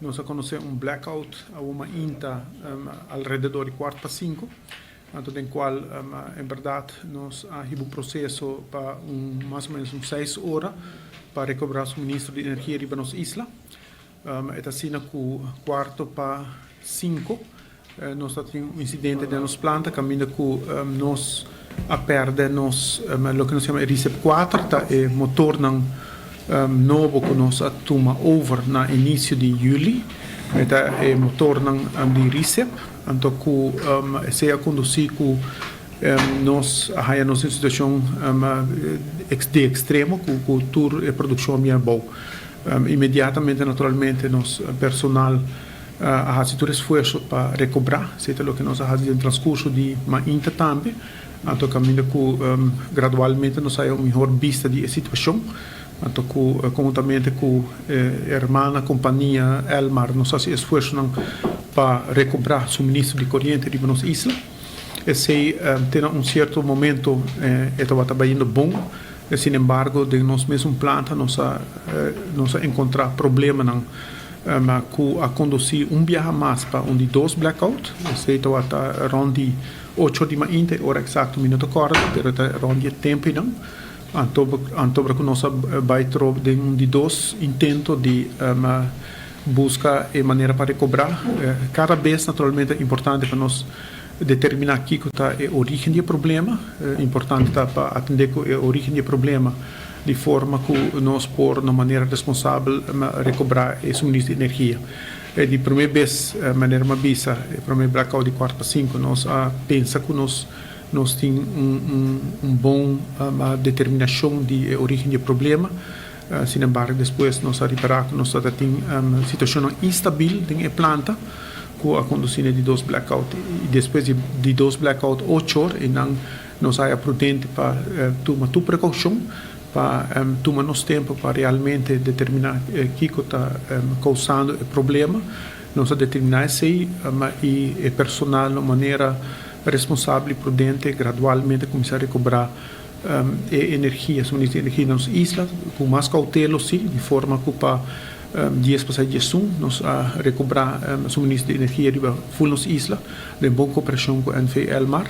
Nos a konosé un blackout awe mainta alrededor di 4:45, anto den kual en berdat nos a hiba un proseso pa mas o ménos un 6 ora pa rekobrá suministro di energia riba nos isla. E ta asina ku 4:45 nos tin un insidente den nos planta kaminda ku nos a pèrdè nos loke nos yama RICEP 4, ta e motornan nobo ku nos a tuma over na inisio di yüli. Ta e motornan di RICEP, anto ku esei a kondusí ku nos a haña nos situashon di ekstremo ku tur e produkshon a bou. Inmediatamente, naturalmente, nos personal a hasi tur esfuerso pa rekobrá, esei ta loke nos a hasi den transkurso di mainta tambe, anto kaminda ku gradualmente nos a haña un mihó bista di e situashon, anto ku konhuntamente ku hermana kompania Elmar nos a hasi esfuerso pa rekobrá suministro di koriente riba nos isla. Esei te un sierto momento tabata bayendo bon. Sin embargo, den nos mes planta nos a enkontrá problemanan ku a kondusí un biaha mas pa un di dos blackout. Esei tabata rònt di 8 di mainta, ora eksakto mi no ta kòrda, pero ta rònt di tempunan. Anto ku nos a bai den un di dos intento di buska e manera pa rekobrá. Kada bes, naturalmente, ta importante pa nos determiná kiko ta e orígen di e problema. Importante ta pa atendé ku e orígen di e problema di forma ku nos por, di manera responsabel, rekobrá e suministro di energia. Di promé bes, manera m'a bisa, e promé blackout di 4:45, nos a pensa ku nos tin un bon determinashon di orígen di e problema. Sin embargo, despues nos a ripará ku nos tin un situashon instabil den e planta, ku a kondusí di dos blackout. I despues di dos blackout 8 or, i nan nos a prudente pa tuma tur prekoushon, pa tuma nos tempu pa realmente determiná kiko ta kousando e problema. Nos a determiná esei i e personal, di manera responsabel i prudente, gradualmente a kuminsá rekobrá e energia, suministro di energia na nos isla, ku mas koutela, sí, di forma ku pa 11:50 nos a rekobrá suministro di energia riba full nos isla, den bon kooperashon ku NV Elmar.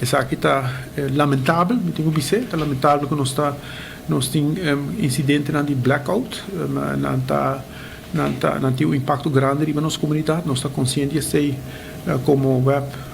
Esaki ta lamentabel, mi tin ku bisa, ta lamentabel ku nos tin insidentenan di blackout, nan tin un impakto grandi riba nos komunidat. Nos ta konsiente esei komo WEB.